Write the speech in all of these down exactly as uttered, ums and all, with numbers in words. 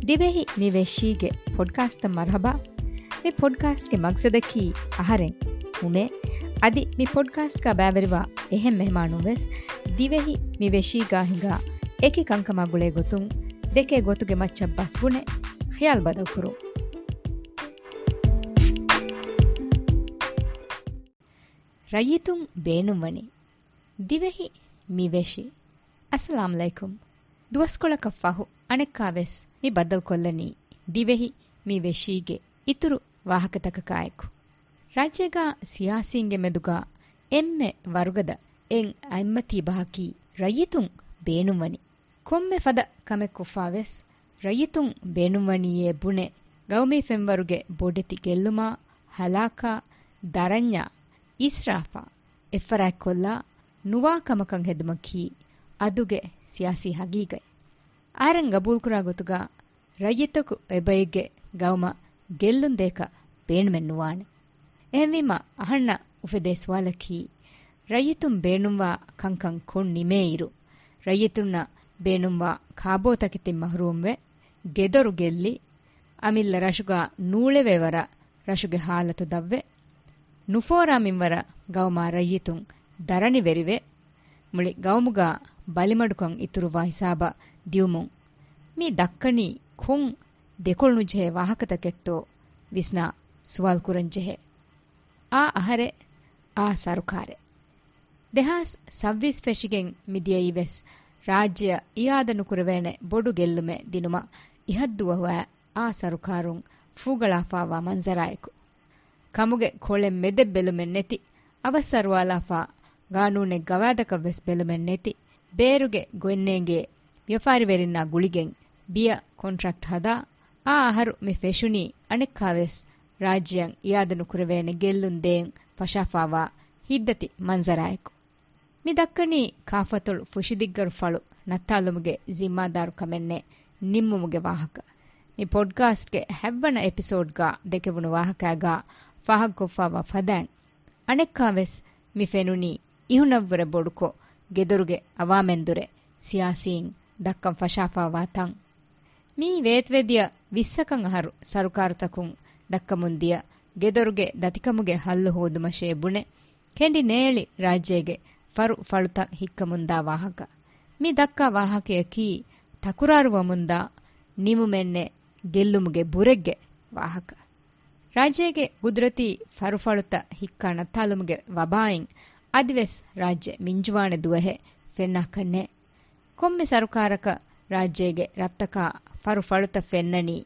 ދިވެހި މި ވެށީގެ ޕޮޑްކާސްޓަށް މަރުޙަބާ. މި ޕޮޑްކާސްޓްގެ މަގްސަދަކީ އަހަރެން ހުމޭ. އަދި މި ޕޮޑްކާސްޓްގަ ބައިވެރިވާ އެހެން މެހެމާނުން ވެސް ދިވެހި މި ވެށީގާ ހިނގާ އެކި ކަންކަމާ ގުޅޭ ގޮތުން ދެކޭ ގޮތުގެ މައްޗަށް ބަސް ބުނެ ޚިޔާލު ބަދަލުކުރުން. ރައްޔިތުން ބޭނުންވަނީ. ދިވެހި މި ވެށި. އައްސަލާމް ޢަލައިކުމް. ދުވަސްކޮޅަކަށް ފަހު އަނެއްކާވެސް މި ބައްދަލުކޮށްލަނީ ދިވެހި މި ވެށީގެ އިތުރު ވާހަކަތަކަކާއެކު. ރާއްޖޭގާ ސިޔާސީންގެ މެދުގާ އެންމެ ވަރުގަދަ އެއް އަތްމަތީ ބަހަކީ ރައްޔިތުން ބޭނުންވަނީ. ކޮންމެ ފަދަ ކަމެއް ކޮށްފާވެސް ރައްޔިތުން ބޭނުންވަނީއޭ ބުނެ، ގައުމީ ފެންވަރުގެ ބޮޑެތި ގެއްލުމާ، ހަލާކާ، ދަރަންޏާ، އިސްރާފާ، އެއްފަރާތްކޮށްލާ ނުވާ ކަމަކަށް ހެދުމަކީ އަދުގެ ސިޔާސީ ހަގީގަތް. އަހަރެން ގަބޫލުކުރާ ގޮތުގަ ރައްޔިތަކު އެބައެއްގެ ގައުމަށް ގެއްލުން ދޭކަށް ބޭނުމެއް ނުވާނެ. އެހެންވީމަ އަހަންނަށް އުފެދޭ ސުވާލަކީ، ރައްޔިތުން ބޭނުންވާ ކަންކަން ކޮށް ނިމޭއިރު، ރައްޔިތުންނަށް ބޭނުންވާ ކާބޯތަކެތިން މަހްރޫމްވެ، ގެދޮރު ގެއްލި، އަމިއްލަ ރަށުގާ ނޫޅެވޭ ވަރަށް ރަށުގެ ހާލަތު ދަށްވެ، ނުފޯރާ މިންވަރަށް ގައުމާ ރައްޔިތުން ދަރަނިވެރިވެ، މުޅި ގައުމުގާ ބަލިމަޑުކަން އިތުރުވާ ހިސާބަށް ދިއުމުން މި ދައްކަނީ ކޮން ދެކޮޅުނުޖެހޭ ވާހަކަތަކެއްތޯ ވިސްނާ ސުވާލު ކުރަންޖެހޭ. އާ އަހަރެއް، އާ ސަރުކާރެއް. ދެހާސް ސައްވީސް ފެށިގެން މިދިޔައީވެސް ރާއްޖެއަށް އިއާދަ ނުކުރެވޭނެ ބޮޑު ގެއްލުމެއް ދިނުމަށް އިހަށްދުވަހުއާ އާ ސަރުކާރުން ފޫގަޅާފާވާ މަންޒަރާއެކު. ކަމުގެ ކޮޅެއް މެދެއް ބެލުމެއް ނެތި، އަވަސްއަރުވާލާފާ ގާނޫނެއް ގަވާއިދަކަށް ވެސް ބެލުމެއް ނެތި، ބޭރުގެ ގޮތްނޭނގޭ ވިޔަފާރިވެރިންނާ ގުޅިގެން ބިޔަ ކޮންޓްރެކްޓް ހަދާ، އާ އަހަރު މި ފެށުނީ އަނެއްކާވެސް ރާއްޖެއަށް އިއާދަ ނުކުރެވޭނެ ގެއްލުން ދޭން ފަށާފާވާ ހިތްދަތި މަންޒަރާއެކު. މި ދައްކަނީ ކާފަތޮޅު ފުށިދިއްގަރު ފަޅު ނައްތާލުމުގެ ޒިންމާދާރު ކަމެއްނެއް ނިންމުމުގެ ވާހަކަ. މި ޕޮޑްކާސްޓްގެ ހަތްވަނަ އެޕިސޯޑްގާ ދެކެވުނު ވާހަކާގާ ފާހަގަކޮށްފާވާ ފަދައިން، އަނެއްކާވެސް މި ފެނުނީ އިހުނަށްވުރެ ބޮޑުކޮށް ގެދޮރުގެ އަވާމެންދުރެ ސިޔާސީން ދައްކަން ފަށާފާވާ ތަން. މީ ވޭތުވެދިޔަ ވިއްސަކަށް އަހަރު ސަރުކާރުތަކުން ދައްކަމުންދިޔަ ގެދޮރުގެ ދަތިކަމުގެ ހައްލު ހޯދުމަށޭ ބުނެ، ކެނޑި ނޭޅި ރާއްޖޭގެ ފަރު ފަޅުތައް ހިއްކަމުންދާ ވާހަކަ. މި ދައްކާ ވާހަކަޔަކީ ތަކުރާރުވަމުންދާ ނިމުމެއްނެއް ގެއްލުމުގެ ބުރެއްގެ ވާހަކަ. ރާއްޖޭގެ ގުދުރަތީ ފަރުފަޅުތައް ހިއްކާ ނައްތާލުމުގެ ވަބާއިން އަދިވެސް ރާއްޖެ މިންޖުވާނެ ދުވަހެއް ފެންނާކަށްނެއް. ކޮންމެ ސަރުކާރަކަށް ރާއްޖޭގެ ރަށްތަކާ ފަރުފަޅުތައް ފެންނަނީ،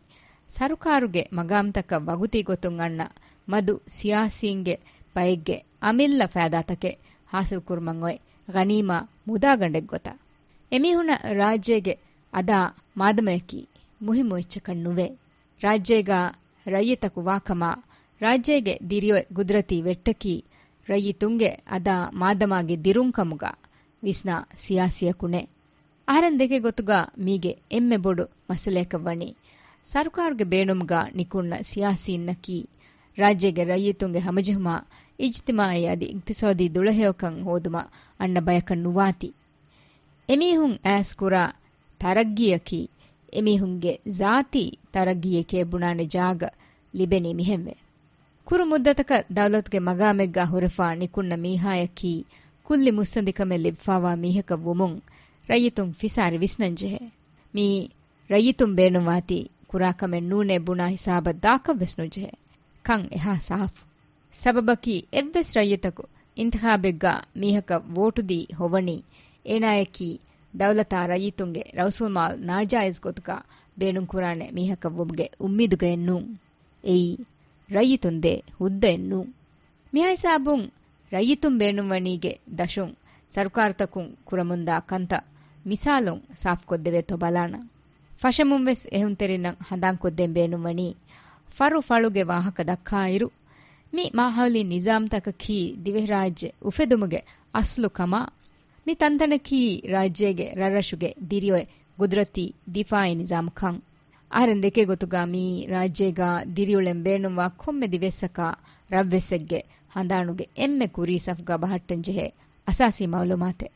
ސަރުކާރުގެ މަގާމްތަކަށް ވަގުތީ ގޮތުން އަންނަ މަދު ސިޔާސީންގެ ބައެއްގެ އަމިއްލަ ފައިދާތަކެއް ހާސިލްކުރުމަށް އޮތް ޣަނީމާ މުދާގަނޑެއްގޮތަށް. އެމީހުނަށް ރާއްޖޭގެ އަދާ މާދަމަޔަކީ މުހިއްމު އެއްޗަކަށް ނުވޭ. ރާއްޖޭގާ ރައްޔިތަކު ވާކަމާ، ރާއްޖޭގެ ދިރިއޮތް ގުދުރަތީ ވެއްޓަކީ ރައްޔިތުންގެ އަދާ މާދަމާގެ ދިރުންކަމުގާ ވިސްނާ ސިޔާސީއަކު ނެތް. އަހަރެން ދެކޭ ގޮތުގާ މީގެ އެންމެ ބޮޑު މައްސަލަޔަކަށް ވަނީ، ސަރުކާރުގެ ބޭނުމުގާ ނިކުންނަ ސިޔާސީންނަކީ، ރާއްޖޭގެ ރައްޔިތުންގެ ހަމަޖެހުމާ އިޖްތިމާއީ އަދި އިގްތިސޯދީ ދުޅަހެޔޮކަން ހޯދުމަށް އަންނަ ބަޔަކަށް ނުވާތީ. އެމީހުން އައިސް ކުރާ ތަރައްގީއަކީ، އެމީހުންގެ ޒާތީ ތަރައްގީއެކޭ ބުނާނެ ޖާގަ ލިބެނީ މިހެންވެ. ކުރު މުއްދަތަކަށް ދައުލަތުގެ މަގާމެއްގާ ހުރެފާ ނިކުންނަ މީހާޔަކީ، ކުއްލި މުއްސަނދިކަމެއް ލިބިފާވާ މީހަކަށް ވުމުން، ރައްޔިތުން ފިސާރި ވިސްނަން ޖެހޭ. މިއީ، ރައްޔިތުން ބޭނުންވާތީ، ކުރާ ކަމެއް ނޫނޭ ބުނާ ހިސާބަށް ދާކަށް ވެސް ނުޖެހޭ. ކަން އެހާ ސާފު. ސަބަބަކީ، އެއްވެސް ރައްޔިތަކު އިންތިޚާބެއްގާ މީހަކަށް ވޯޓުދީ ހޮވަނީ، އޭނާޔަކީ ދައުލަތާ ރައްޔިތުންގެ ރައުސުލްމާލް ނާޖާއިޒް ގޮތުގާ ބޭނުންކުރާނެ މީހަކަށް ވުމުގެ އުއްމީދުގައެއް ނޫން. އެއީ، ރައްޔިތުން ދޭ ހުއްދައެއް ނޫން. މިހާ ހިސާބުން، ރައްޔިތުން ބޭނުންވަނީގެ ދަށުން ސަރުކާރުތަކުން ކުރަމުންދާ ކަންތައް މިސާލުން ސާފުކޮށްދެވޭތޯ ބަލާނަން. ފަށަމުންވެސް އެހުންތެރިންނަށް ހަނދާންކޮށްދޭން ބޭނުންވަނީ، ފަރު ފަޅުގެ ވާހަކަ ދައްކާއިރު، މި މާހައުލީ ނިޒާމްތަކަކީ ދިވެހިރާއްޖެ އުފެދުމުގެ އަސްލު ކަމާ، މި ތަންތަނަކީ ރާއްޖޭގެ ރަށްރަށުގެ ދިރިއޮތް ގުދުރަތީ ދިފާއީ ނިޒާމް ކަން. އަހަރެން ދެކޭ ގޮތުގާ މިއީ ރާއްޖޭގާ ދިރިއުޅެން ބޭނުންވާ ކޮންމެ ދިވެއްސަކާ ރަށްވެއްސެއްގެ ހަނދާނުގެ އެންމެ ކުރީ ސަފުގާ ބަހައްޓަން ޖެހޭ އަސާސީ މައުލޫމާތެއް.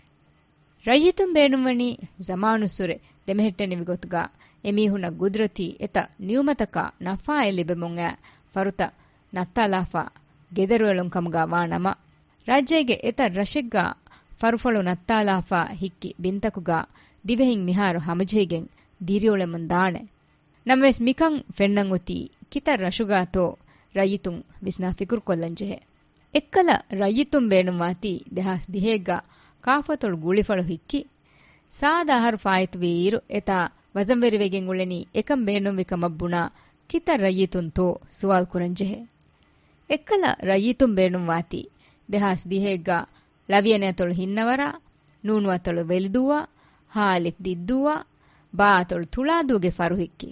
ރައްޔިތުން ބޭނުންވަނީ ޒަމާނުއްސުރެ ދެމެހެއްޓެނިވި ގޮތުގާ އެމީހުނަށް ގުދުރަތީ އެތައް ނިޢުމަތަކާ ނަފާއެއް ލިބެމުން އައި ފަރުތައް ނައްތާލާފަ ގެދޮރުއެޅުން ކަމުގަ ވާނަމަ، ރާއްޖޭގެ އެތައް ރަށެއްގަ ފަރުފަޅު ނައްތާލާފަ ހިއްކި ބިންތަކުގަ ދިވެހިން މިހާރު ހަމަޖެހިގެން ދިރިއުޅެމުން ދާނެ. ނަމަވެސް މިކަން ފެންނަން އޮތީ ކިތައް ރަށުގަތޯ ރައްޔިތުން ވިސްނާ ފިކުރުކޮށްލަން ޖެހޭ. އެއްކަލަ ރައްޔިތުން ބޭނުންވާތީ ދެހާސް ދިހައެއްގަ ކާފަތޮޅު ގުޅިފަޅު ހިއްކި، ސާދަ އަހަރު ފާއިތުވި އިރު އެތާ ވަޒަންވެރިވެގެން އުޅެނީ އެކަން ބޭނުންވި ކަމަށް ބުނާ ކިތައް ރައްޔިތުންތޯ ސުވާލު ކުރަން ޖެހޭ. އެއްކަލަ ރައްޔިތުން ބޭނުންވާތީ ދެހާސް ދިހައެއްގަ ޅަވިޔަނި އަތޮޅު ހިންނަވަރާ، ނޫނު އަތޮޅު ވެލިދޫއާ، ހާ އަލިފް ދިއްދޫއާ، ބާ އަތޮޅު ތުޅާދޫގެ ފަރު ހިއްކި.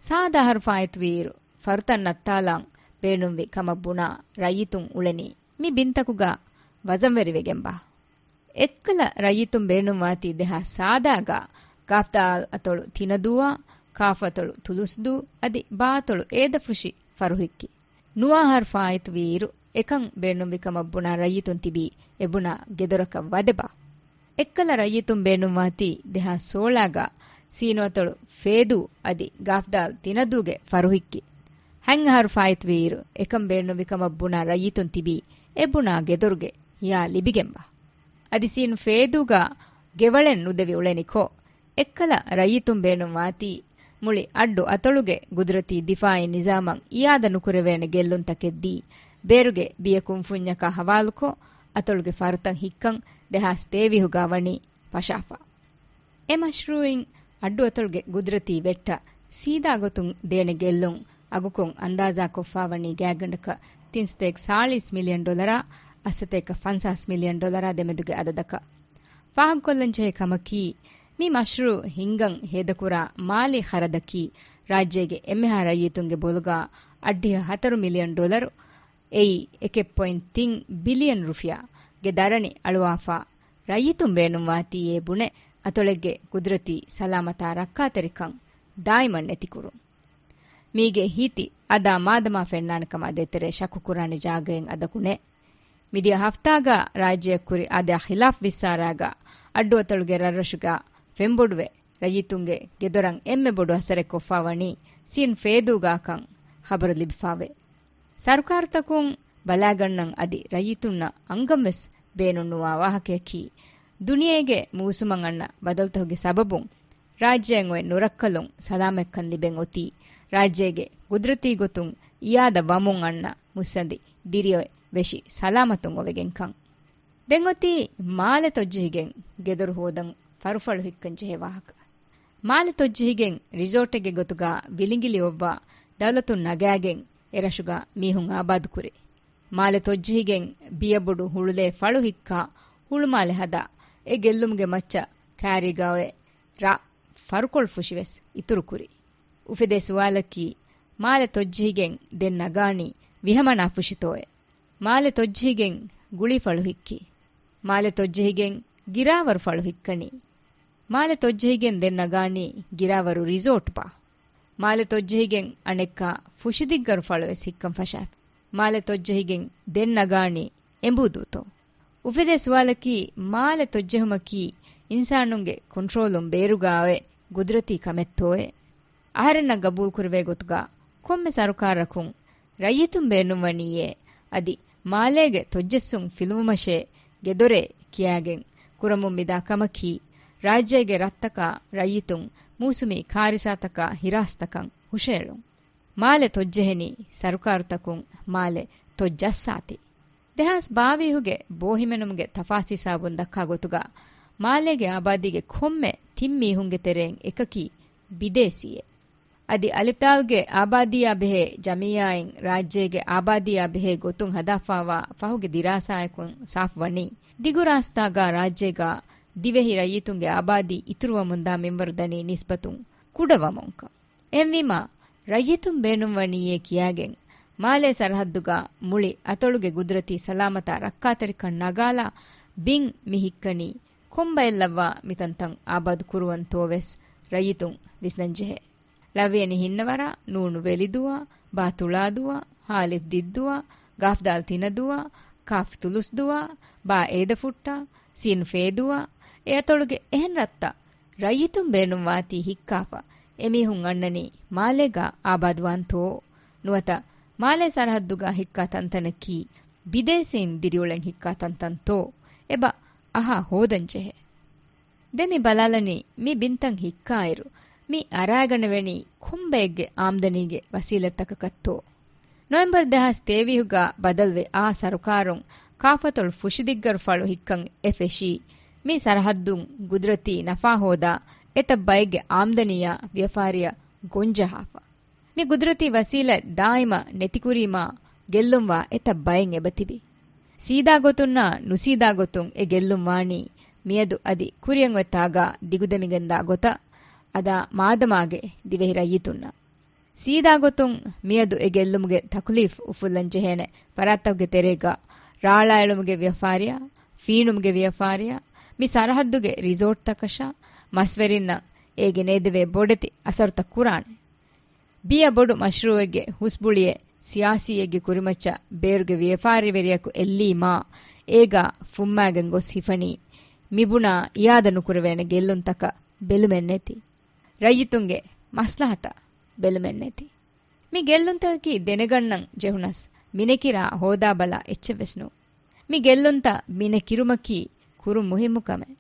ސާދަ އަހަރު ފާއިތުވި އިރު ފަރުތައް ނައްތާލާން ބޭނުންވި ކަމަށް ބުނާ ރައްޔިތުން އުޅެނީ މި ބިންތަކުގަ ވަޒަންވެރިވެގެންބާ؟ އެއްކަލަ ރައްޔިތުން ބޭނުންވާތީ ދެހާސް ސާދައިގަ ގާފްދާލް އަތޮޅު ތިނަދޫއާ، ކާފް އަތޮޅު ތުލުސްދޫ އަދި ބާ އަތޮޅު އޭދަފުށި ފަރު ހިއްކި. ނުވަ އަހަރު ފާއިތުވި އިރު އެކަން ބޭނުންވި ކަމަށް ބުނާ ރައްޔިތުން ތިބީ އެބުނާ ގެދޮރަކަށް ވަދެބާ؟ އެއްކަލަ ރައްޔިތުން ބޭނުންވާތީ ދެހާސް ސޯޅައިގަ ސީނު އަތޮޅު ފޭދޫ އަދި ގާފްދާލް ތިނަދޫގެ ފަރު ހިއްކި. ހަތް އަހަރު ފާއިތުވި އިރު އެކަން ބޭނުންވި ކަމަށް ބުނާ ރައްޔިތުން ތިބީ އެބުނާ ގެދޮރުގެ ހިޔާ ލިބިގެންބާ؟ އަދި ސީނު ފޭދޫގަ ގެވަޅެއް ނުދެވި އުޅެނިކޮށް، އެއްކަލަ ރައްޔިތުން ބޭނުންވާތީ، މުޅި އައްޑު އަތޮޅުގެ ގުދުރަތީ ދިފާއީ ނިޒާމަށް އިއާދަ ނުކުރެވޭނެ ގެއްލުންތަކެއް ދީ، ބޭރުގެ ބިޔަ ކުންފުންޏަކާ ހަވާލުކޮށް، އަތޮޅުގެ ފަރުތައް ހިއްކަން ދެހާސް ތޭވީހުގަ ވަނީ ފަށާފަ. އެ މަޝްރޫއިން އައްޑު އަތޮޅުގެ ގުދުރަތީ ވެއްޓަށް ސީދާ ގޮތުން ދޭނެ ގެއްލުން އަގުކޮށް އަންދާޒާކޮށްފާވަނީ ގާތްގަނޑަކަށް ތިން ސަތޭކަ ސާޅީސް މިލިއަން ޑޮލަރާ، އަށް ސަތޭކަ ފަންސާސް މިލިއަން ޑޮލަރާ ދެމެދުގެ އަދަދަކަށް. ފާހަގަކޮށްލަންޖެހޭ ކަމަކީ، މި މަޝްރޫއު ހިންގަން ހޭދަކުރާ މާލީ ޚަރަދަކީ، ރާއްޖޭގެ އެންމެހާ ރައްޔިތުންގެ ބޮލުގަ އަށްޑިހަ ހަތަރު މިލިއަން ޑޮލަރު، އެއީ އެކެއް ޕޮއިންޓް ތިން ބިލިއަން ރުފިޔާގެ ދަރަނި އަޅުވާފަ، ރައްޔިތުން ބޭނުންވާތީ އެ ބުނެ، އަތޮޅެއްގެ ގުދުރަތީ ސަލާމަތާ ރައްކާތެރިކަން ދާއިމަށް ނެތިކުރުން. މީގެ ހިތި އަދާ މާދަމާ ފެންނާނެ ކަމަށް ދޭތެރޭ ޝައްކުކުރާނެ ޖާގައެއް އަދަކު ނެތް. މިދިޔަ ހަފްތާގަ ރާއްޖެއަށް ކުރި އާދަޔާ ޚިލާފް ވިއްސާރާގަ އައްޑުއަތޮޅުގެ ރަށްރަށުގަ ފެންބޮޑުވެ، ރައްޔިތުންގެ ގެދޮރަށް އެންމެ ބޮޑު އަސަރެއް ކޮށްފާވަނީ ސީން ފޭދޫގާކަން ޚަބަރު ލިބިފާވޭ. ސަރުކާރުތަކުން ބަލާގަންނަން އަދި ރައްޔިތުންނަށް އަންގަން ވެސް ބޭނުންނުވާ ވާހަކަޔަކީ، ދުނިޔޭގެ މޫސުމަށް އަންނަ ބަދަލުތަކުގެ ސަބަބުން ރާއްޖެއަށް އޮތް ނުރައްކަލުން ސަލާމަތްކަން ލިބެން އޮތީ، ރާއްޖޭގެ ގުދުރަތީ ގޮތުން އިއާދަ ވަމުން އަންނަ މުއްސަނދި ދިރިއޮތް ވެށި ސަލާމަތުން އޮވެގެންކަން. ދެން އޮތީ މާލެ ތޮއްޖެހިގެން ގެދޮރު ހޯދަން ފަރުފަޅު ހިއްކަން ޖެހޭ ވާހަކަ. މާލެ ތޮއްޖެހިގެން ރިސޯޓެއްގެ ގޮތުގަ ވިލިނގިލި އޮއްވާ ދައުލަތުން ނަގާގެން އެ ރަށުގަ މީހުން އާބާދުކުރޭ. މާލެ ތޮއްޖެހިގެން ބިޔަބޮޑު ހުޅުލޭ ފަޅު ހިއްކާ ހުޅުމާލެ ހަދާ އެ ގެއްލުމުގެ މައްޗަށް ކާރީގަ އޮތް ރަށް ފަރުކޮޅު ފުށި ވެސް އިތުރުކުރި. އުފެދޭ ސުވާލަކީ، މާލެ ތޮއްޖެހިގެން ދެން ނަގާނީ ވިހަމަނާ ފުށިތޯއޭ؟ މާލެ ތޮއްޖެހިގެން ގުޅީފަޅު ހިއްކި. މާލެ ތޮއްޖެހިގެން ގިރާވަރު ފަޅު ހިއްކަނީ. މާލެ ތޮއްޖެހިގެން ދެން ނަގާނީ ގިރާވަރު ރިސޯޓްބާ؟ މާލެ ތޮއްޖެހިގެން އަނެއްކާ ފުށިދިއްގަރު ފަޅުވެސް ހިއްކަން ފަށާފި. މާލެ ތޮއްޖެހިގެން ދެން ނަގާނީ އެނބޫދޫތޯ؟ އުފެދޭ ސުވާލަކީ، މާލެ ތޮއްޖެހުމަކީ އިންސާނުންގެ ކޮންޓްރޯލުން ބޭރުގާވެ ގުދުރަތީ ކަމެއްތޯއޭ؟ އަހަރެންނަށް ގަބޫލުކުރެވޭ ގޮތުގަ ކޮންމެ ސަރުކާރަކުން ރައްޔިތުން ބޭނުންވަނީއޭ، އަދި މާލޭގެ ތޮއްޖެއްސުން ފިލުވުމަށޭ ގެދޮރޭ ކިޔާގެން ކުރަމުން މިދާ ކަމަކީ، ރާއްޖޭގެ ރަށްތަކާ ރައްޔިތުން މޫސުމީ ކާރިސާތަކާ ހިރާސްތަކަށް ހުށައެޅުން. މާލެ ތޮއްޖެހެނީ ސަރުކާރުތަކުން މާލެ ތޮއްޖައްސާތީ. ދެހާސް ބާވީހުގެ ބޯހިމެނުމުގެ ތަފާސީސާބުން ދައްކާ ގޮތުގަ، މާލޭގެ އާބާދީގެ ކޮންމެ ތިން މީހުންގެ ތެރެއިން އެކަކީ ބިދޭސީއެއް. އަދި އަލިފްދާލްގެ އާބާދީއާ ބެހޭ ޖަމިއްޔާއިން ރާއްޖޭގެ އާބާދީއާ ބެހޭ ގޮތުން ހަދާފާވާ ފަހުގެ ދިރާސާއަކުން ސާފުވަނީ، ދިގު ރާސްތާގާ ރާއްޖޭގާ ދިވެހި ރައްޔިތުންގެ އާބާދީ އިތުރުވަމުންދާ މިންވަރު ދަނީ ނިސްބަތުން ކުޑަވަމުންކަން. އެހެންވީމާ، ރައްޔިތުން ބޭނުންވަނީއޭ ކިޔާގެން، މާލޭ ސަރަހައްދުގާ މުޅި އަތޮޅުގެ ގުދުރަތީ ސަލާމަތާ ރައްކާތެރިކަން ނަގާލާ ބިން މި ހިއްކަނީ ކޮންބައެއްލައްވާ މިތަންތަން އާބާދު ކުރުވަންތޯވެސް ރައްޔިތުން ވިސްނަންޖެހޭ. ޅަވިޔަނި ހިންނަވަރާ، ނޫނު ވެލިދޫއާ، ބާ ތުޅާދޫއާ، ހާ އަލިފް ދިއްދޫއާ، ގާފް ދާލް ތިނަދޫއާ، ކާފް ތުލުސްދޫއާ، ބާ އޭދަފުއްޓާ، ސީން ފޭދޫއާ، އެ އަތޮޅުގެ އެހެން ރަށްތައް ރައްޔިތުން ބޭނުންވާތީ ހިއްކާފަ، އެމީހުން އަންނަނީ މާލޭގަ އާބާދުވާންތޯ؟ ނުވަތަ މާލޭ ސަރަހައްދުގަ ހިއްކާ ތަންތަނަކީ ބިދޭސީން ދިރިއުޅެން ހިއްކާ ތަންތަންތޯ؟ އެބަ އަހާ ހޯދަން ޖެހޭ. ދެން މި ބަލާލަނީ މި ބިންތައް ހިއްކާއިރު، މި އަރާގަނެވެނީ ކޮންބައެއްގެ އާމްދަނީގެ ވަސީލަތްތަކަކަށްތޯ؟ ނޮވެމްބަރު ދެހާސް ތޭވީހުގަ ބަދަލުވެ އާ ސަރުކާރުން ކާފަތޮޅު ފުށިދިއްގަރު ފަޅު ހިއްކަން އެ ފެށީ، މި ސަރަހައްދުން ގުދުރަތީ ނަފާ ހޯދާ އެތައް ބައެއްގެ އާމްދަނީއާ ވިޔަފާރިއަށް ގޮންޖަހާފަ. މި ގުދުރަތީ ވަސީލަތް ދާއިމަށް ނެތިކުރީމާ ގެއްލުންވާ އެތައް ބައެއް އެބަތިބި. ސީދާ ގޮތުންނާ ނުސީދާ ގޮތުން އެ ގެއްލުން ވާނީ މިއަދު އަދި ކުރިއަށް އޮތް ތާގާ ދިގުދެމިގެންދާ ގޮތަށް އަދާ މާދަމާގެ ދިވެހި ރައްޔިތުންނަށް. ސީދާ ގޮތުން މިއަދު އެ ގެއްލުމުގެ ތަކުލީފް އުފުއްލަން ޖެހޭނެ ފަރާތްތަކުގެ ތެރޭގަ ރާޅާ އެޅުމުގެ ވިޔަފާރިއާ، ފީނުމުގެ ވިޔަފާރިއާ، މި ސަރަހައްދުގެ ރިސޯޓްތަކަށާ، މަސްވެރިންނަށް އޭގެ ނޭދެވޭ ބޮޑެތި އަސަރުތައް ކުރާނެ. ބިޔަ ބޮޑު މަޝްރޫއެއްގެ ހުސްބުޅިއެއް ސިޔާސީއެއްގެ ކުރިމައްޗަށް ބޭރުގެ ވިޔަފާރިވެރިޔަކު އެއްލީމާ، އޭގާ ފުއްމާގެން ގޮސް ހިފަނީ، މިބުނާ އިއާދަ ނުކުރެވޭނެ ގެއްލުންތަކަށް ބެލުމެއްނެތި. ރައްޔިތުންގެ މަސްލަހަތަށް ބެލުމެއްނެތި. މި ގެއްލުންތަކަކީ ދެނެގަންނަން ޖެހުނަސް، މިނެކިރާ ހޯދާބަލާ އެއްޗެއްވެސް ނޫން. މި ގެއްލުންތައް މިނެ ކިރުމަކީ ކުރުން މުހިއްމު ކަމެއް.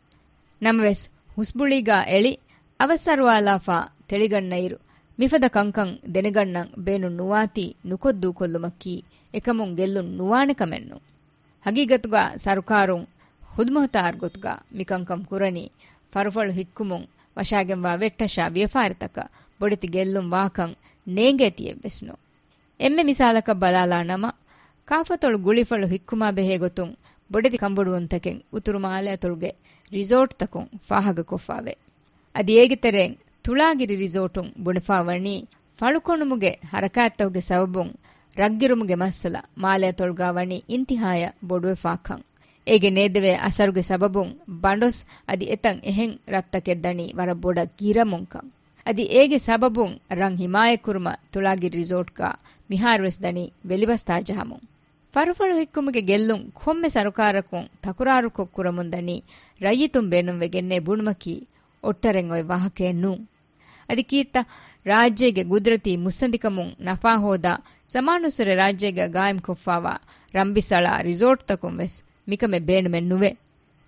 ނަމަވެސް، ހުސްބުޅީގާ އެޅި އަވަސްއަރުވާލާފާ ތެޅިގަންނައިރު، މިފަދަ ކަންކަން ދެނެގަންނަން ބޭނުން ނުވާތީ ނުކޮށްދޫކޮށްލުމަކީ އެކަމުން ގެއްލުން ނުވާނެ ކަމެއް ނޫން. ހަގީގަތުގާ ސަރުކާރުން ޚުދުމުހުތާރު ގޮތުގާ މިކަންކަން ކުރަނީ، ފަރުފަޅު ހިއްކުމުން ވަށާގެންވާ ވެއްޓަށާ ވިޔަފާރިތަކަށް ބޮޑެތި ގެއްލުން ވާކަން ނޭނގޭތީ އެއްވެސް ނޫން. އެންމެ މިސާލަކަށް ބަލާލާ ނަމަ، ކާފަތޮޅު ގުޅިފަޅު ހިއްކުމާ ބެހޭ ގޮތުން ބޮޑެތި ކަނބޮޑުވުންތަކެއް އުތުރު މާލެއަތޮޅުގެ ރިސޯޓްތަކުން ފާހަގަކޮށްފާވޭ. އަދި އޭގެ ތެރެއިން ތުޅާގިރި ރިސޯޓުން ބުނެފާ ވަނީ، ފަޅުކޮނުމުގެ ހަރަކާތްތަކުގެ ސަބަބުން ރަށްގިރުމުގެ މައްސަލަ މާލެއަތޮޅުގާ ވަނީ އިންތިހާޔަށް ބޮޑުވެފާކަން. އޭގެ ނޭދެވޭ އަސަރުގެ ސަބަބުން ބަނޑޮސް އަދި އެތަން އެހެން ރަށްތަކެއް ދަނީ ވަރަށް ބޮޑަށް ގިރަމުންކަން. އަދި އޭގެ ސަބަބުން ރަށް ހިމާޔަތްކުރުމަށް ތުޅާގިރި ރިސޯޓްގާ މިހާރުވެސް ދަނީ ވެލިބަސްތާ ޖަހަމުން. ފަރުފަޅު ހިއްކުމުގެ ގެއްލުން ކޮންމެ ސަރުކާރަކުން ތަކުރާރުކޮށް ކުރަމުން ދަނީ ރައްޔިތުން ބޭނުންވެގެންނޭ ބުނުމަކީ އޮއްޓަރެއް އޮތް ވާހަކައެއް ނޫން. އަދި ކީއްތަ؟ ރާއްޖޭގެ ގުދުރަތީ މުއްސަނދިކަމުން ނަފާ ހޯދާ، ޒަމާނުއްސުރެ ރާއްޖޭގަ ގާއިމްކޮށްފާވާ ރަންބިސަޅާ ރިސޯޓްތަކުން ވެސް މިކަމެއް ބޭނުމެއް ނުވޭ.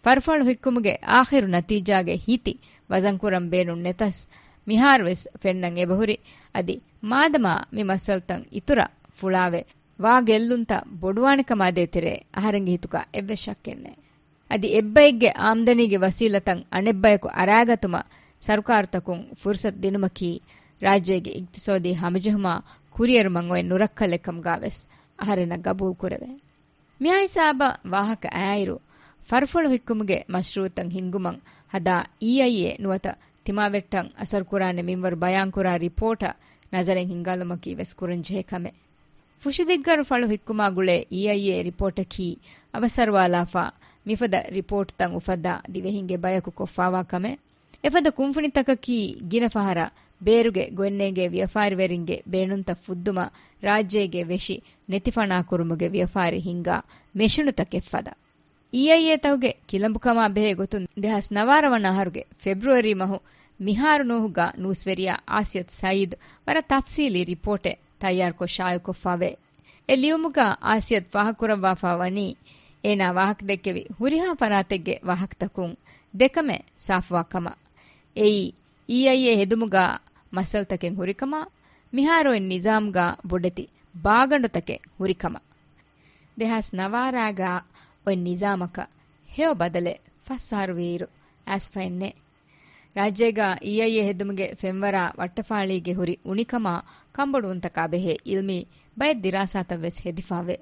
ފަރުފަޅު ހިއްކުމުގެ އާޚިރު ނަތީޖާގެ ހިތި ވަޒަންކުރަން ބޭނުން ނެތަސް، މިހާރުވެސް ފެންނަން އެބަހުރި. އަދި މާދަމާ މި މައްސަލަތައް އިތުރަށް ފުޅާވެ، ވާ ގެއްލުންތައް ބޮޑުވާނެކަމާ ދޭތެރޭ އަހަރެންގެ ހިތުގަ އެއްވެސް ޝައްކެއްނެތް. އަދި އެއްބައެއްގެ އާމްދަނީގެ ވަސީލަތައް އަނެއްބަޔަކު އަރާގަތުމަށް ސަރުކާރުތަކުން ފުރުސަތު ދިނުމަކީ، ރާއްޖޭގެ އިގްތިސޯދީ ހަމަޖެހުމާ ކުރިއެރުމަށް އޮތް ނުރައްކަލެއް ކަމުގަ ވެސް އަހަރެންނަށް ގަބޫލު ކުރެވޭ. މިހާ ހިސާބަށް ވާހަކަ އައިއިރު، ފަރުފަޅު ހިއްކުމުގެ މަޝްރޫއުތައް ހިންގުމަށް ހަދާ އީއައިއޭ ނުވަތަ ތިމާވެއްޓަށް އަސަރުކުރާނެ މިންވަރު ބަޔާންކުރާ ރިޕޯޓަށް ނަޒަރެއް ހިންގާލުމަކީ ވެސް ކުރަންޖެހޭ ކަމެއް. ފުށިދިއްގަރު ފަޅު ހިއްކުމާ ގުޅޭ އީއައިއޭ ރިޕޯޓަކީ އަވަސްއަރުވާލާފާ މިފަދަ ރިޕޯޓްތައް އުފައްދާ ދިވެހިންގެ ބަޔަކު ކޮށްފާވާ ކަމެއް. އެފަދަ ކުންފުނިތަކަކީ ގިނަ ފަހަރަށް ބޭރުގެ ގޮތްނޭނގޭ ވިޔަފާރިވެރިންގެ ބޭނުންތައް ފުއްދުމަށް ރާއްޖޭގެ ވެށި ނެތިފަނާކުރުމުގެ ވިޔަފާރި ހިންގާ މެޝިނުތަކެއް ފަދަ. އީއައިއޭތަކުގެ ކިލަނބުކަމާ ބެހޭ ގޮތުން ދެހާސް ނަވާރަ ވަނަ އަހަރުގެ ފެބްރުއަރީ މަހު މިހާރު ނޫހުގަ ނޫސްވެރިޔާ އާސިޔަތު ސައީދު ވަރަށް ތަފްސީލީ ރިޕޯޓެއް ތައްޔާރުކޮށް ޝާއިޢުކޮށްފާވޭ. އެ ލިޔުމުގަ އާސިޔަތު ފާހަގަކުރައްވާފާ ވަނީ، އޭނާ ވާހަކަދެއްކެވި ހުރިހާ ފަރާތެއްގެ ވާހަކަތަކުން ދެކަމެއް ސާފުވާ ކަމަށް. އެއީ، އީއައިއޭ ހެދުމުގަ މައްސަލަތަކެއް ހުރިކަމާ، މިހާރު އޮތް ނިޒާމްގަ ބޮޑެތި ބާގަނޑުތަކެއް ހުރިކަމަށް. ދެހާސް ނަވާރައިގަ އޮތް ނިޒާމަކަށް ހެޔޮ ބަދަލެއް ފަސް އަހަރު ވީއިރު އައިސްފައެއްނެތް. ރާއްޖޭގަ އީއައިއޭ ހެދުމުގެ ފެންވަރާ ވައްޓަފާޅީގެ ހުރި އުނިކަމާ ކަނބޮޑުވުންތަކާ ބެހޭ އިލްމީ ބައެއް ދިރާސާތައް ވެސް ހެދިފާވޭ.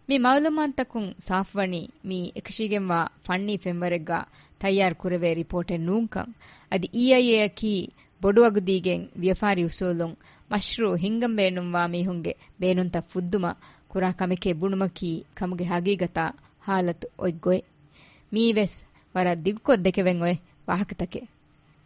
މި މައުލޫމާތުތަކުން ސާފުވަނީ މީ އެކަށީގެންވާ ފަންނީ ފެންވަރެއްގަ ތައްޔާރު ކުރެވޭ ރިޕޯޓެއް ނޫންކަން. އަދި އީއައިއޭއަކީ ބޮޑުވަގުދީގެން ވިޔަފާރި އުސޫލުން މަޝްރޫއު ހިންގަން ބޭނުންވާ މީހުންގެ ބޭނުންތައް ފުއްދުމަށް ކުރާ ކަމެކޭ ބުނުމަކީ ކަމުގެ ހަގީގަތާ ހާލަތު އޮތް ގޮތް. މީވެސް ވަރަށް ދިގުކޮށް ދެކެވެން އޮތް ވާހަކަތަކެއް.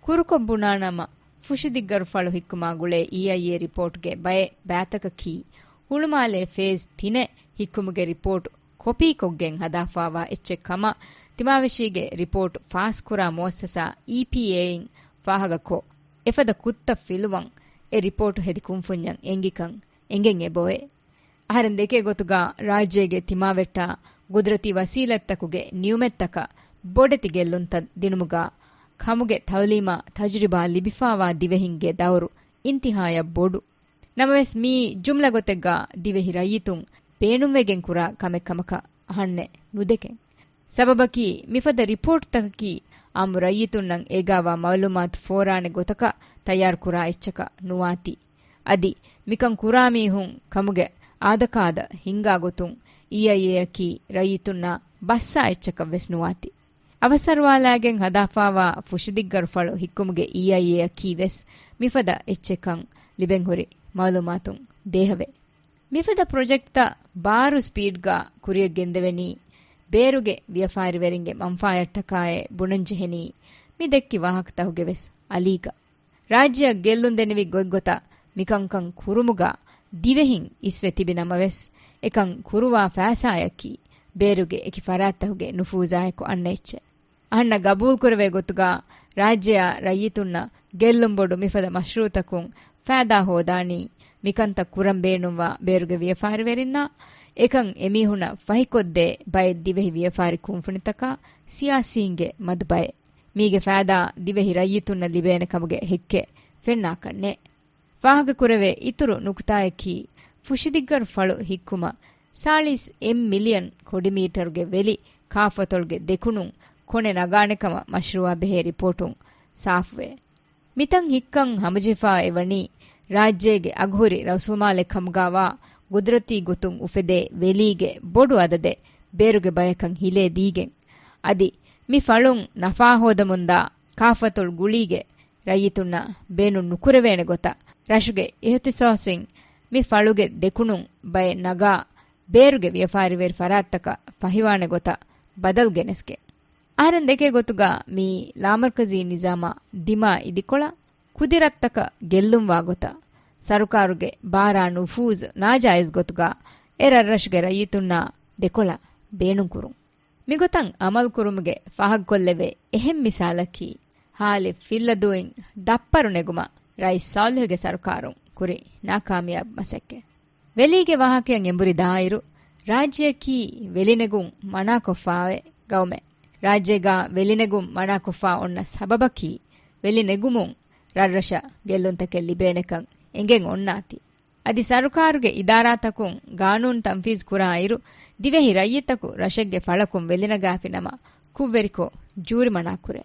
ކުރުކޮށް ބުނާނަމަ، ފުށިދިއްގަރު ފަޅު ހިއްކުމާ ގުޅޭ އީއައިއޭ ރިޕޯޓްގެ ބައެއް ބައިތަކަކީ، ހުޅުމާލޭ ފޭޒް ތިނެއް ހިއްކުމުގެ ރިޕޯޓް ކޮޕީކޮށްގެން ހަދާފާވާ އެއްޗެއް ކަމަށް، ތިމާވެށީގެ ރިޕޯޓް ފާސްކުރާ މުއައްސަސާ އީޕީއޭއިން ފާހަގަކޮށް، އެފަދަ ކުށްތައް ފިލުވަން އެ ރިޕޯޓު ހެދި ކުންފުންޏަށް އެނގިކަން އެނގެން އެބައޮތް. އަހަރެން ދެކޭ ގޮތުގަ ރާއްޖޭގެ ތިމާވެއްޓާ ގުދުރަތީ ވަސީލަތްތަކުގެ ނިއުމަތްތަކަށް ބޮޑެތި ގެއްލުންތައް ދިނުމުގަ ކަމުގެ ތައުލީމާ ތަޖުރިބާ ލިބިފާވާ ދިވެހިންގެ ދައުރު އިންތިހާޔަށް ބޮޑު. ނަމަވެސް މީ ޖުމްލަ ގޮތެއްގަ ދިވެހި ރައްޔިތުން ބޭނުންވެގެން ކުރާ ކަމެއް ކަމަކަށް އަހަންނެއް ނުދެކެން. ސަބަބަކީ، މިފަދަ ރިޕޯޓްތަކަކީ އާއްމު ރައްޔިތުންނަށް އޭގާވާ މައުލޫމާތު ފޯރާނެ ގޮތަކަށް ތައްޔާރުކުރާ އެއްޗަކަށް ނުވާތީ. އަދި މިކަން ކުރާ މީހުން ކަމުގެ އާދަކާދަ ހިންގާ ގޮތުން އީއައިއޭއަކީ ރައްޔިތުންނާ ބައްސާ އެއްޗަކަށް ވެސް ނުވާތީ. އަވަސްއަރުވާލާގެން ހަދާފާވާ ފުށިދިއްގަރު ފަޅު ހިއްކުމުގެ އީއައިއޭއަކީ ވެސް މިފަދަ އެއްޗެއްކަން ލިބެންހުރި މައުލޫމާތުން ދޭހަވޭ. މިފަދަ ޕްރޮޖެކްޓްތައް ބާރު ސްޕީޑްގަ ކުރިޔަށް ގެންދެވެނީ، ބޭރުގެ ވިޔަފާރިވެރިންގެ މަންފާޔަށްޓަކާއޭ ބުނަންޖެހެނީ، މި ދެއްކި ވާހަކަތަކުގެ ވެސް އަލީގަ. ރާއްޖެއަށް ގެއްލުން ދެނިވި ގޮތްގޮތަށް މިކަންކަން ކުރުމުގަ ދިވެހިން އިސްވެ ތިބި ނަމަވެސް، އެކަން ކުރުވާ ފައިސާއަކީ ބޭރުގެ އެކި ފަރާތްތަކުގެ ނުފޫޒާއެކު އަންނަ އެއްޗެއް. އަހަންނަށް ގަބޫލުކުރެވޭ ގޮތުގަ ރާއްޖެއާ ރައްޔިތުންނަށް ގެއްލުން ބޮޑު މިފަދަ މަޝްރޫއުތަކުން ފައިދާ ހޯދާނީ، މިކަންތައް ކުރަން ބޭނުންވާ ބޭރުގެ ވިޔަފާރިވެރިންނާ، އެކަން އެމީހުންނަށް ފަހިކޮށްދޭ ބައެއް ދިވެހި ވިޔަފާރި ކުންފުނިތަކާ، ސިޔާސީންގެ މަދު ބައެއް. މީގެ ފައިދާ ދިވެހި ރައްޔިތުންނަށް ލިބޭނެ ކަމުގެ ހެއްކެއް ފެންނާކަށް ނެތް. ފާހަގަކުރެވޭ އިތުރު ނުކުތާއަކީ، ފުށިދިއްގަރު ފަޅު ހިއްކުމަށް ސާޅީސް އެއް މިލިއަން ކޮޑިމީޓަރުގެ ވެލި ކާފަތޮޅުގެ ދެކުނުން ކޮނެ ނަގާނެ ކަމަށް މަޝްރޫއާ ބެހޭ ރިޕޯޓުން ސާފުވޭ. މިތަން ހިއްކަން ހަމަޖެހިފާ އެވަނީ، ރާއްޖޭގެ އަގުހުރި ރަސްކަމާލެއް ކަމުގައިވާ ގުދުރަތީ ގޮތުން އުފެދޭ ވެލީގެ ބޮޑު އަދަދެއް ބޭރުގެ ބަޔަކަށް ހިލޭ ދީގެން، އަދި މި ފަޅުން ނަފާ ހޯދަމުންދާ ކާފަތޮޅު ގުޅީގެ ރައްޔިތުންނަށް ބޭނުން ނުކުރެވޭނެ ގޮތަށް، ރަށުގެ އިހްތިސާސްއިން މި ފަޅުގެ ދެކުނުން ބައެއް ނަގާ، ބޭރުގެ ވިޔަފާރިވެރި ފަރާތްތަކަށް ފަހިވާނެ ގޮތަށް ބަދަލު ގެނެސްގެން. އަހަރެން ދެކޭ ގޮތުގަ މިއީ ލާމަރުކަޒީ ނިޒާމާ ދިމާ އިދިކޮޅަށް، ކުދިރަތްތަކަށް ގެއްލުންވާ ގޮތަށް، ސަރުކާރުގެ ބާރާ ނުފޫޒު ނާޖާއިޒް ގޮތުގަ އެ ރަށްރަށުގެ ރައްޔިތުންނާ ދެކޮޅަށް ބޭނުންކުރުން. މިގޮތަށް އަމަލުކުރުމުގެ ފާހަގަކޮށްލެވޭ އެހެން މިސާލަކީ، ހާލި ފިއްލަދޫއިން ދައްޕަރު ނެގުމަށް ރައީސް ޞާލިޙުގެ ސަރުކާރުން ކުރި ނާކާމިޔާބު މަސައްކަތް. ވެލީގެ ވާހަކައަށް އެނބުރި ދާއިރު، ރާއްޖެއަކީ ވެލިނެގުން މަނާކޮށްފާވޭ ގައުމެއް. ރާއްޖޭގަ ވެލިނެގުން މަނާކޮށްފާ އޮންނަ ސަބަބަކީ، ވެލިނެގުމުން ރަށްރަށަށް ގެއްލުންތަކެއް ލިބޭނެކަން އެނގެން އޮންނާތީ. އަދި ސަރުކާރުގެ އިދާރާތަކުން ގާނޫނު ތަންފީޒު ކުރާއިރު، ދިވެހި ރައްޔިތަކު ރަށެއްގެ ފަޅަކުން ވެލިނަގާފިނަމަ، ކުށްވެރިކޮށް ޖޫރިމަނާކުރޭ.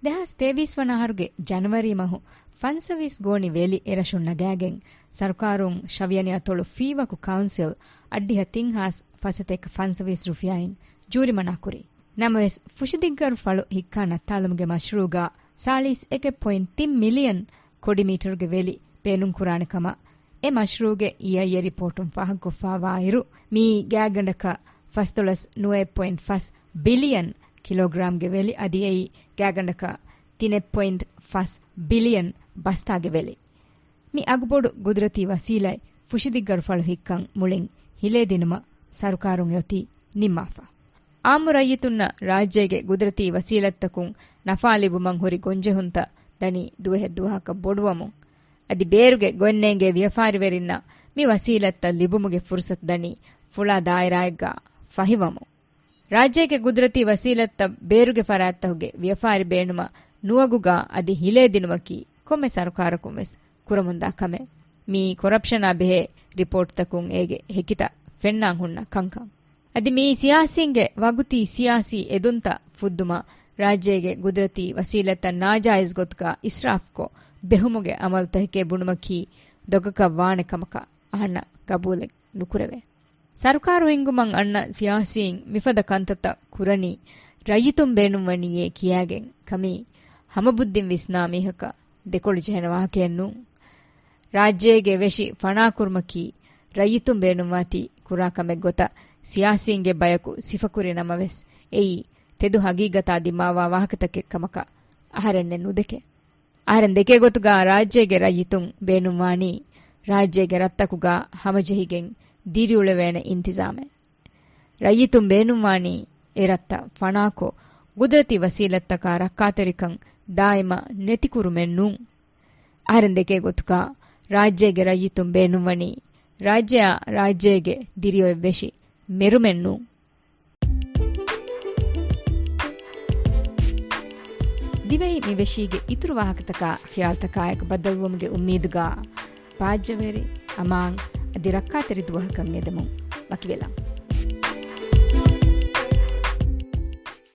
ދެހާސް ތޭވީސް ވަނަ އަހަރުގެ ޖަނަވަރީ މަހު ފަންސަވީސް ގޯނި ވެލި އެރަށުން ނަގާގެން، ސަރުކާރުން ޝަވިޔަނި އަތޮޅު ފީވަކު ކައުންސިލް އަށްޑިހަ ތިން ހާސް ފަސަތޭކަ ފަންސަވީސް ރުފިޔާއިން ޖޫރިމަނާކުރީ. ނަމަވެސް، ފުށިދިއްގަރު ފަޅު ހިއްކާ ނައްތާލުމުގެ މަޝްރޫގަ ސާޅީސް އެކެއް ޕޮއިންޓް ތިން މިލިއަން ކޮޑިމީޓަރުގެ ވެލި ބޭނުންކުރާނެ ކަމަށް އެ މަޝްރޫގެ އީއައިއޭ ރިޕޯޓުން ފާހަގަކޮށްފާވާއިރު، މިއީ ގާތްގަނޑަކަށް ފަސްދޮޅަސް ނުވައެއް ޕޮއިންޓް ފަސް ބިލިއަން ކިލޯގްރާމްގެ ވެލި އަދި އެއީ ގާތްގަނޑަކަށް ތިނެއް ޕޮއިންޓް ފަސް ބިލިއަން ބަސްތާގެ ވެލި. މި އަގުބޮޑު ގުދުރަތީ ވަސީލަތް ފުށިދިއްގަރު ފަޅު ހިއްކަން މުޅިން ހިލޭދިނުމަށް ސަރުކާރުން އެއޮތީ ނިންމާފަ. އާއްމު ރައްޔިތުންނަށް ރާއްޖޭގެ ގުދުރަތީ ވަސީލަތްތަކުން ނަފާ ލިބުމަށް ހުރި ގޮންޖެހުންތައް ދަނީ ދުވަހެއް ދުވަހަކަށް ބޮޑުވަމުން، އަދި ބޭރުގެ ގޮތްނޭނގޭ ވިޔަފާރިވެރިންނަށް މި ވަސީލަތްތައް ލިބުމުގެ ފުރުސަތު ދަނީ ފުޅާ ދާއިރާއެއްގަ ފަހިވަމުން. ރާއްޖޭގެ ގުދުރަތީ ވަސީލަތްތައް ބޭރުގެ ފަރާތްތަކުގެ ވިޔަފާރި ބޭނުމަށް ނުވަގުގަ އަދި ހިލޭދިނުމަކީ ކޮންމެ ސަރުކާރަކުން ވެސް ކުރަމުންދާ ކަމެއް. މިއީ ކޮރަޕްޝަނާ ބެހޭ ރިޕޯޓްތަކުން އޭގެ ހެކިތައް ފެންނާން ހުންނަ ކަންކަން. އަދި މިއީ ސިޔާސީންގެ ވަގުތީ ސިޔާސީ އެދުންތައް ފުއްދުމަށް ރާއްޖޭގެ ގުދުރަތީ ވަސީލަތްތައް ނާޖާއިޒް ގޮތުގަ އިސްރާފްކޮށް ބެހުމުގެ އަމަލުތަކެކޭ ބުނުމަކީ ދޮގަކަށް ވާނެ ކަމަކަށް އަހަންނަށް ގަބޫލެއް ނުކުރެވޭ. ސަރުކާރު ހިންގުމަށް އަންނަ ސިޔާސީން މިފަދަ ކަންތައްތައް ކުރަނީ ރައްޔިތުން ބޭނުންވަނީއޭ ކިޔާގެން ކަމީ ހަމަ ބުއްދިން ވިސްނާ މީހަކަށް ދެކޮޅު ޖެހޭނެ ވާހަކައެއް ނޫން. ރާއްޖޭގެ ވެށި ފަނާކުރުމަކީ ރައްޔިތުން ބޭނުންވާތީ ކުރާ ކަމެއް ގޮތަށް ސިޔާސީންގެ ބަޔަކު ސިފަކުރި ނަމަވެސް، އެއީ ތެދު ހަގީގަތާ ދިމާވާ ވާހަކަތަކެއް ކަމަކަށް އަހަރެންނެއް ނުދެކެ. އަހަރެން ދެކޭ ގޮތުގަ ރާއްޖޭގެ ރައްޔިތުން ބޭނުންވާނީ ރާއްޖޭގެ ރަށްތަކުގަ ހަމަޖެހިގެން ދިރިއުޅެވޭނެ އިންތިޒާމެއް. ރައްޔިތުން ބޭނުންވާނީ އެ ރަށްތައް ފަނާކޮށް، ގުދުރަތީ ވަސީލަތްތަކާ ރައްކާތެރިކަން ދާއިމަށް ނެތިކުރުމެއް ނޫން. އަހަރެން ދެކޭ ގޮތުގަ ރާއްޖޭގެ ރައްޔިތުން ބޭނުންވަނީ ރާއްޖެއާ ރާއްޖޭގެ ދިރިއޮތްވެށި މެރުމެއް ނޫން. ދިވެހި މި ވެށީގެ އިތުރު ވާހަކަތަކާ ޚިޔާލުތަކާއެކު ބައްދަލުވުމުގެ އުއްމީދުގަ ބާއްޖަވެރި، އަމާން އަދި ރައްކާތެރި ދުވަހަކަށް އެދެމުން ވަކިވެލަން.